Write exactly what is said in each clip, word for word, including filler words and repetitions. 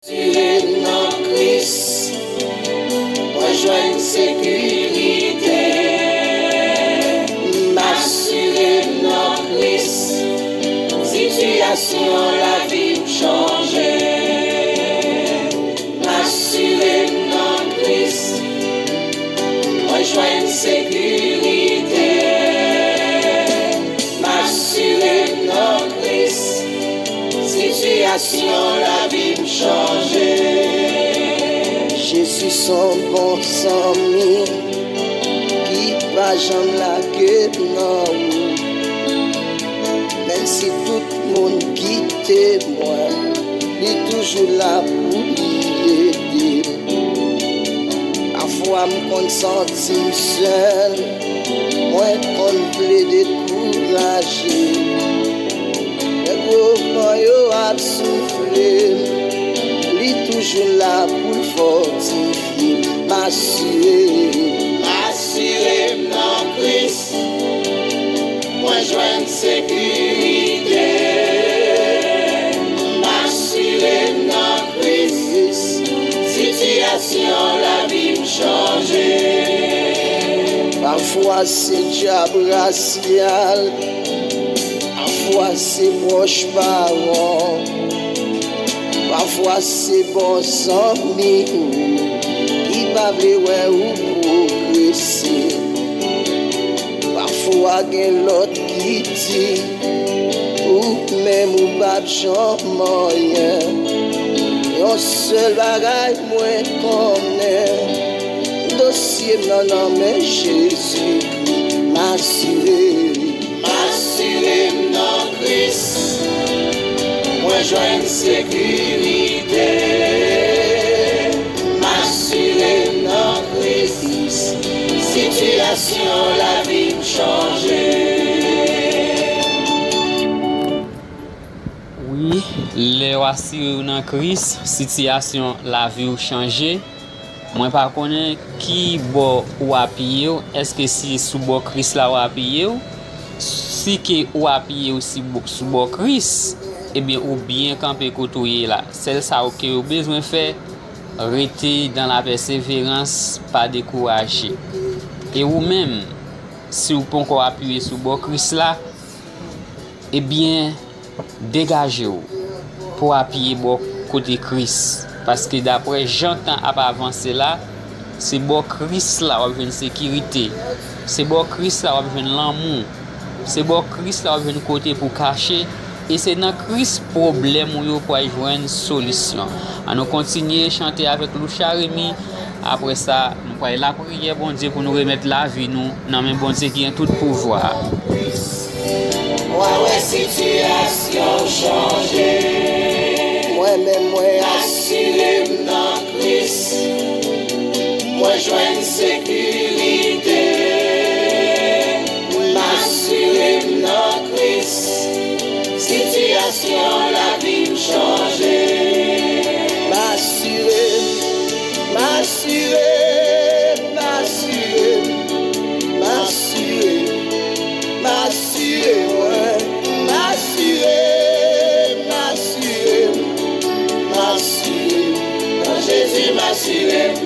Asire m nan Kris, mwen jwenn sekirite. M asire m nan Kris, sitiyasyon lavi m chanje. M asire m nan Kris, mwen jwenn sekirite. M asire m nan Kris, sitiyasyon lavi m chanje. Jezi s on bon zanmi ki pa janm lage m nan wout. Menm si tout moun kite mwen, li toujou la pou li ede m. Pafwa m konn santi m sèl, mwen konn vle dekouraje. Lè gwo van yo ap soufle m, li toujou la pou l fòtifye m. M asire, m asire m nan Kris, mwen jwenn sekirite. M asire m nan Kris, sitiyasyon lavi m chanje. Pafwa se dyab rasyal, pafwa se pwòch paran, pafwa se bon zanmi ou ki pa vle wè ou pwogrese. Pafwa gen lòt ki di ou menm ou p ap janm anyen. Yon sèl bagay mwen konnen, dosye m nan nan men Jezikri. M asire, m asire m nan Kris, mwen jwenn sekirite. M asire m nan Kris, sitiyasyon lavi m chanje. Wi, lè w asire w nan Kris, sitiyasyon lavi w chanje. Mwen pa konnen ki bò ou apiye w, èske se sou bò Kris la ou apiye w? Si ke ou apiye w si bò- sou bò Kris, ebyen ou byen kanpe kote ou ye la. Sèl sa ou ke ou bezwen fè, rete dans la persévérance, pa dekouraje. E ou menm, si w poko apiye sou bò Kris la, ebyen, degaje w pou w apiye bò kote Kris. Paske daprè jan tan ap avanse la, se bò Kris la w ap jwenn sekirite. Se bò Kris la w ap jwenn lanmou. Se bò Kris la w ap jwenn kote pou w kache. E se nan Kris pwoblèm ou yo pral jwenn solisyon. Ann nou kontinye chante avèk Loucha Remy. Apre sa, nou pral lapriyè Bondye pou nou remèt lavi nou nan men Bondye ki gen tout pouvwa. Mwen wè sitiyasyon chanje. Mwen menm mwen asire m nan Kris. Mwen jwenn sekirite. M asire m nan Kris. Sitiyasyon lavi m chanje. M asire m, m asire m, m asire m, m asire m, m asire m, m asire mwen, m asire m, m asire m, m asire m. Nan Jezi m asire m.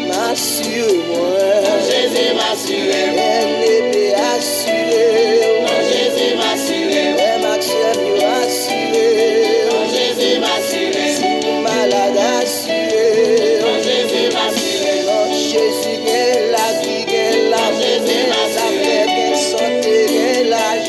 M asire mwen. Nan Jezi m asire m. Byeneme asire w. Nan Jezi m asire m. Frè m ak sè m yo asire w. Nan Jezi m asire m. Si ou malad asire w. Nan Jezi m asire m. Nan Jezi gen lavi, gen lanmou, gen lapè, gen sante, gen laj.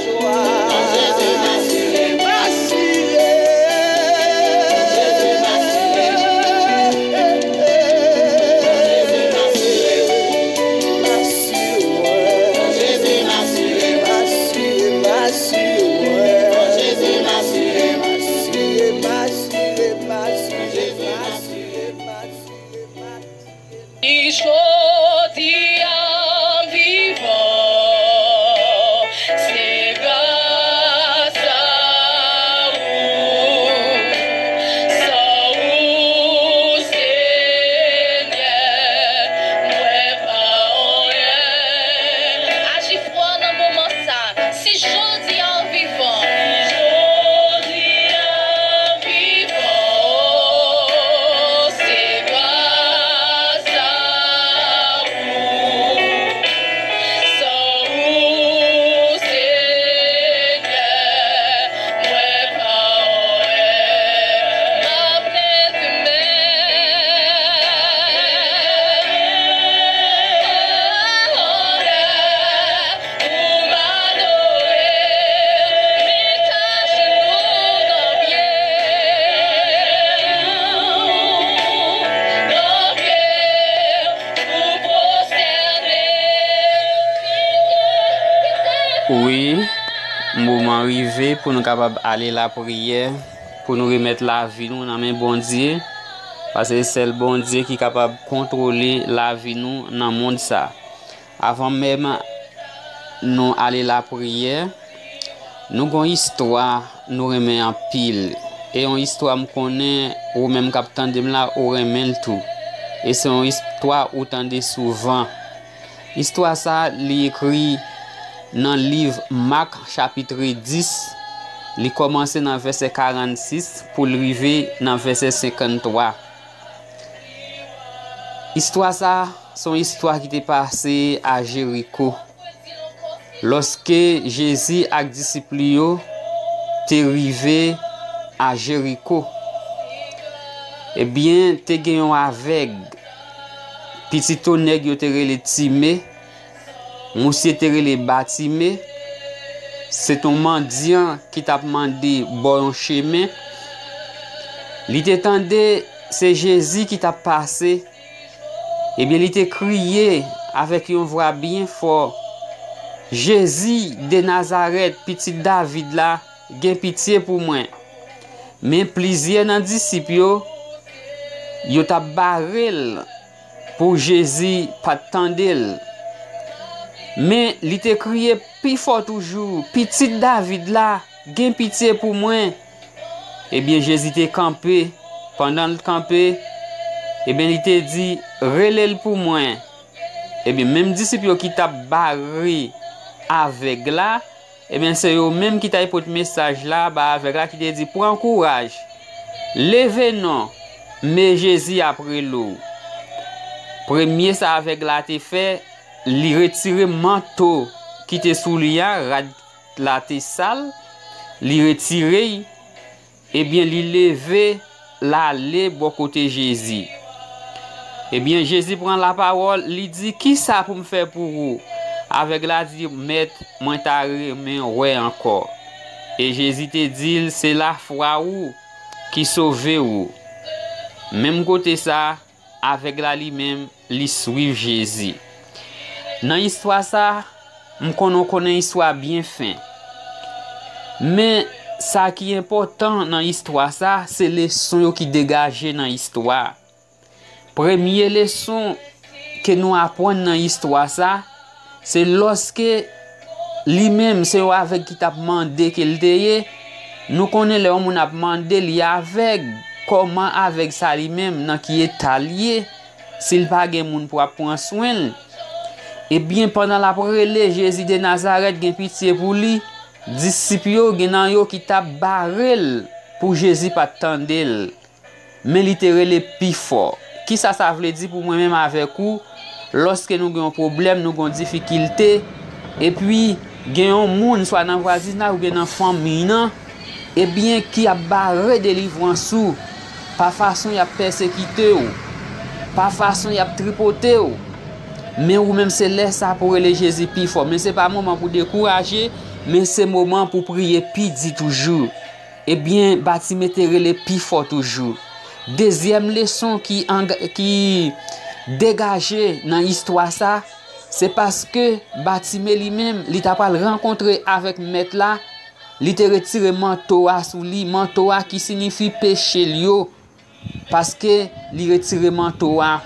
Jodi a m vivan, se gras a ou, san ou, Senyè, mwen pa anyen. Aji fò nan moman sa. Si jodi a w vivan, si jodi a m vivan, Wi, moman rive pou nou kapab ale lapriyè, pou nou remèt lavi nou nan men Bondye, paske se sèl Bondye ki kapab kontwole lavi nou nan mond sa. Avan menm nou ale lapriyè, nou gon istwa nou renmen anpil. E yon istwa m konnen ou menm k ap tande m la, ou renmen l tou. E se yon istwa ou tande souvan. Istwa sa, li ekri nan liv Mak, chapit dis. Li kòmanse nan vèsè karannsis pou l rive nan vèsè senkanntwa. Istwa sa, se yon istwa ki te pase a Jeriko. Lòske Jezi ak disip li yo te rive a Jeriko, ebyen, te gen yon avèg. Pitito nèg yo te rele Time, misye te rele Batime, se t on mandyan ki t ap mande bò yon chemen. Li te tande se Jezi ki t ap pase, ebyen, li te kriye avèk yon vwa byen fò, "Jezi de Nazarèt, pitit David la, gen pitye pou mwen." Men plizyè nan disip yo, yo t ap bare l pou Jezi pa t tande l. Men li te kriye pi fò toujou, "Pitit David la, gen pitye pou mwen." Ebyen, Jezi te kanpe. Pandan l kanpe, ebyen, li te di, "Rele l pou mwen." Ebyen, menm disip yo ki t ap bare avèg la, ebyen, se yo menm ki t al pote mesaj la ba avèg la, ki te di, "Pran kouraj, leve non, men Jezi ap rele w." Premye sa avèg la te fè, li retire manto ki te sou li a, rad la te sal, li retire l, ebyen, li leve, l ale bò kote Jezi. Ebyen, Jezi pran lapawòl, li di, "Kisa pou m fè pou ou?" Avèg la di, "Mèt, mwen ta renmen wè ankò." E Jezi te di l, "Se lafwa ou ki sove ou." Menm kote sa, avèg la li menm, li swiv Jezi. Nan istwa sa, m konnen w konnen istwa byen fen. Men, sa ki enpòtan nan istwa sa, se leson yo ki degaje nan istwa. Premye leson ke nou aprann nan istwa sa, se lòske li menm, se yon avèg ki t ap mande ke l te ye. Nou konnen lè yon moun ap mande, li avèg. Kòman avèg sa li menm, nan ki eta l ye, si l pa gen moun pou ap pran swen l? Ebyen, pandan l ap rele, "Jezi de Nazarèt, gen pitye pou li," disip yo, gen nan yo ki t ap bare l pou Jezi pa t tande l. Men li te rele pi fò. Kisa sa vle di pou mwen menm avèk ou? Lòske nou gen yon pwoblèm, nou gen yon difikilte, epi gen yon moun, swa nan vwazinay oubyen nan fanmi nan, ebyen, ki ap bare delivrans ou, pa fason y ap pèsekite w, pa fason y ap tripote w, men ou menm, se lè sa pou w rele Jezi pi fò. Men se pa moman pou dekouraje, men se moman pou priye pi di toujou. Ebyen, Batime te rele pi fò toujou. Dezyèm leson ki anga-, ki degaje nan istwa sa, se paske Batime li menm, li ta pral rankontre avèk Mèt la, li te retire manto a sou li, manto a ki siyifi peche l yo, paske li retire manto a.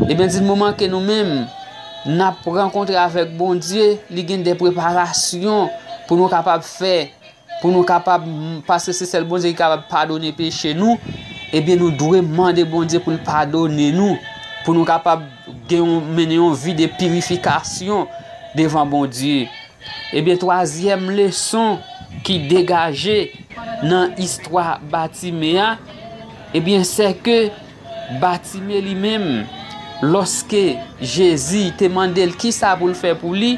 Ebyen, di moman ke nou menm, n ap rankontre avèk Bondye, li gen de preparasyon pou nou kapab fè, pou nou kapab, paske se sèl Bondye ki kapab padone peche nou, ebyen, nou dwe mande Bondye pou l padone nou, pou nou kapab gen yon, mennen yon vi de pirifikasyon devan Bondye. Ebyen, twazyèm leson ki degaje nan istwa Batime a, ebyen, se ke Batime li menm, lòske Jezi te mande l kisa pou l fè pou li,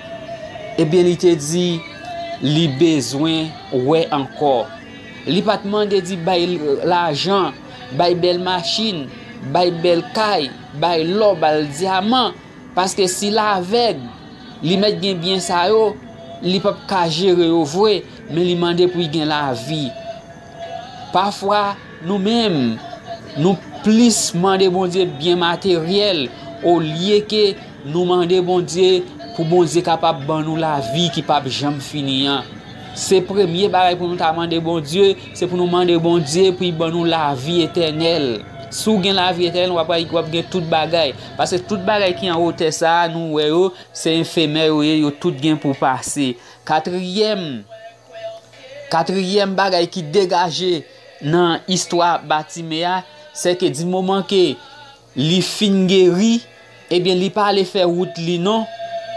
ebyen, li te di li bezwen wè ankò. Li pa t mande di bay l lajan, bay bèl machin, bay bèl kay, bay lò, bay l dyaman, paske si l avèg, li mèt gen byen sa yo, li p ap ka jere yo vre, men li mande pou l gen lavi. Pafwa, nou menm, nou plis mande Bondye byen materyèl, olye ke nou mande Bondye pou Bondye kapab ban nou lavi ki p ap janm fini an. Se premye bagay pou nou ta mande Bondye, se pou nou mande Bondye pou l ban nou lavi etènèl. Si w gen lavi etènèl, w ap, w ap gen tout bagay. Paske tout bagay ki anwo tè sa a, nou wè yo, se efemè yo ye, yo tout gen pou pase. Katriyèm, katriyèm bagay ki degaje nan istwa Batime a, se ke di moman ke li fin geri, ebyen, li pa ale fè wout li non.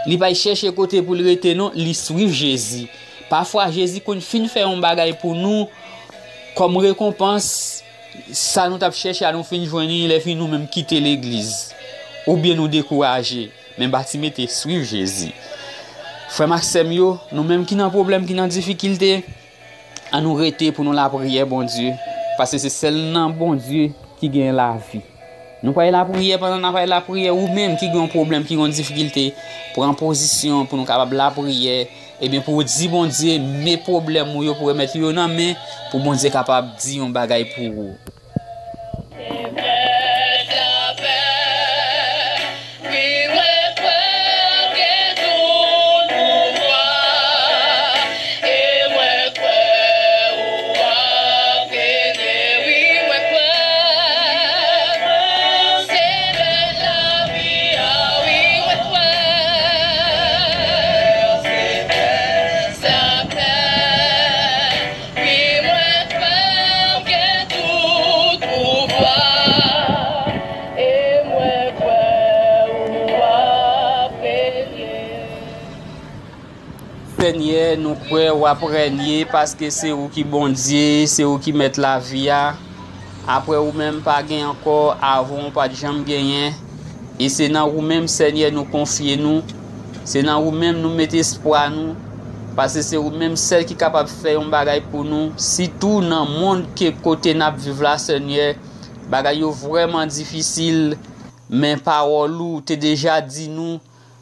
Li pa al chèche kote pou l rete non, li swiv Jezi. Pafwa, Jezi konn fin fè yon bagay pou nou, kòm rekonpans, sa nou t ap chèche a, nou fin jwenn li, lè fini nou menm kite legliz. Oubyen nou dekouraje. Men Batime te swiv Jezi. Frè m ak sè m yo, nou menm ki nan pwoblèm, ki nan difikilte, ann nou rete pou nou lapriyè Bondye, paske se sèl nan Bondye ki gen lavi. Nou pral lapriyè, pandan n ap pral lapriyè, ou menm ki gen yon pwoblèm, ki gen yon difikilte, pran pozisyon pou nou kapab lapriyè, ebyen pou w di Bondye, men pwoblèm ou yo, pou remèt yo nan men, pou Bondye kapab di yon bagay pou ou. Wi, mwen kwè w gen tout pouvwa, e mwen kwè ou ap renye. Wi, mwen kwè, se mèt lavi a. Wi, mwen kwè, se mèt lapè. Wi, mwen kwè w gen tout pouvwa, e mwen kwè ou ap renye. Senyè, nou kwè w ap renye, paske se ou ki Bondye, se ou ki mèt lavi a. Apre ou menm, pa gen ankò, avan w pa t janm genyen. E se nan ou menm, Senyè, nou konfye nou. Se nan ou menm nou met espwa nou. Paske se ou menm sèl ki kapab fè yon bagay pou nou. Sitou nan mond ke kote n ap viv la, Senyè, bagay yo vrèman difisil. Men pawòl ou te deja di nou,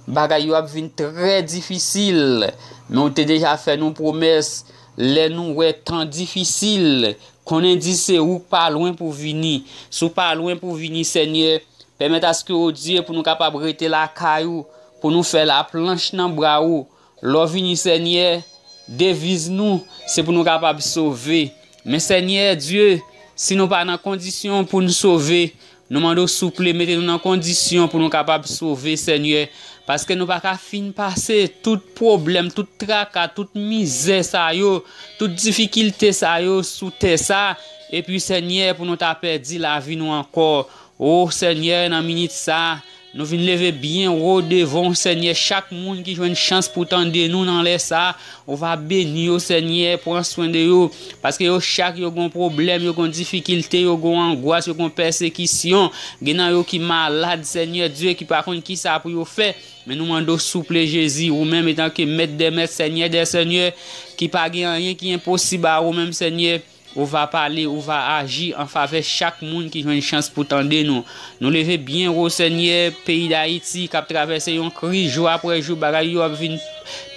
bagay yo ap vin trè difisil. Men ou te deja fè nou pwomès, lè nou wè tan difisil, konnen di se ou k pa lwen pou vini. Si w pa lwen pou vini, Senyè, pèmèt aske, o Dye, pou nou kapab rete lakay ou, pou nou fè laplanch nan bra ou. Lè w vini, Senyè, deviz nou, se pou nou kapab sove. Men, Senyè Dye, si nou pa nan kondisyon pou n sove, nou mande w souple mete nou nan kondisyon pou nou kapab sove, Senyè. Paske nou pa ka fin pase tout pwoblèm, tout traka, tout mizè sa yo, tout difikilte sa yo sou tè sa, epi, Senyè, pou nou ta pèdi lavi nou ankò. O Senyè, nan minit sa, nou vin leve byen wo devan w, Senyè. Chak moun ki jwenn chans pou tande nou nan lè sa, ou va beni yo, Senyè, pran swen de yo. Paske yo chak, yo gon pwoblèm, yo gon difikilte, yo gon angwas, yo gon pèsekisyon. Gen nan yo ki malad, Senyè Dye, ki pa konn kisa pou yo fè. Men nou mande w, souple, Jezi, ou menm etanke Mèt dè mèt, Senyè dè senyè, ki pa gen anyen ki enposib a ou menm, Senyè. Ou va pale, ou va aji an favè chak moun ki jwenn chans pou tande nou. Nou leve byen wo, Senyè, peyi Dayiti k ap travèse yon kriz jou apre jou, bagay yo ap vin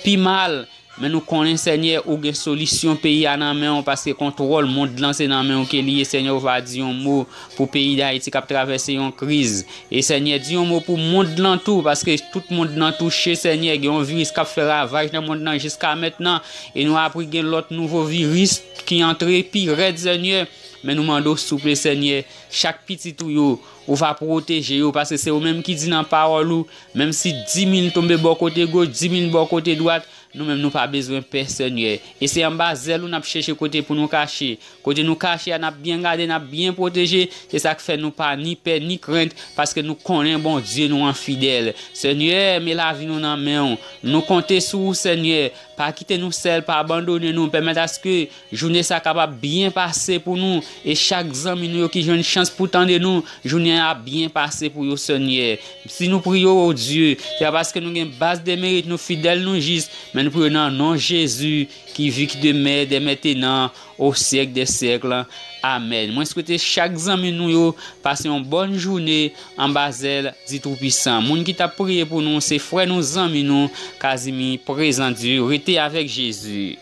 pi mal. Men nou konnen, Senyè, ou gen solisyon peyi a nan men w, paske kontwòl mond lan se nan men w ke li ye. Senyè, ou va di yon mo pou peyi Dayiti k ap travèse yon kriz. E, Senyè, di yon mo pou mond lan tou, paske tout mond lan touche, Senyè. Gen yon viris k ap fè ravaj nan mond lan jiska mentnan. E nou apri gen lòt nouvo viris ki antre pi rèd, Senyè. Men nou mande w, souple, Senyè, chak pitit ou yo, ou va pwoteje yo, paske se ou menm ki di nan pawòl ou, menm si dimil tonbe bò kote goch, dimil bò kote dwat, nou menm nou pa bezwen pè, Senyè. E se anba zèl ou n ap chèche kote pou nou kache. Kote nou kache a, n ap byen gade, n ap byen pwoteje. Se sa k fè nou pa ni pè, ni krent, paske nou konnen Bondye nou an fidèl. Senyè, men lavi nou nan men w. Nou konte sou ou, Senyè. Pa kite nou sèl, pa abandone nou. Pèmèt aske jounen sa kapab byen pase pou nou. E chak zanmi nou yo ki jwenn chans pou tande nou, jounen an ap byen pase pou yo, Senyè. Si nou priye w, o Dye, se pa paske nou gen baz de merit, nou fidèl, nou jis, men nou priye w nan non Jezi, ki viv, ki demè dè mentenan o syèk dè syèk. Amèn. Mwen swete chak zanmi nou yo pase yon bòn jounen anba zèl di Toupisan. Moun ki t ap priye pou nou, se frè nou, zanmi nou, Kazimi, prezan Dye. Rete avèk Jezi.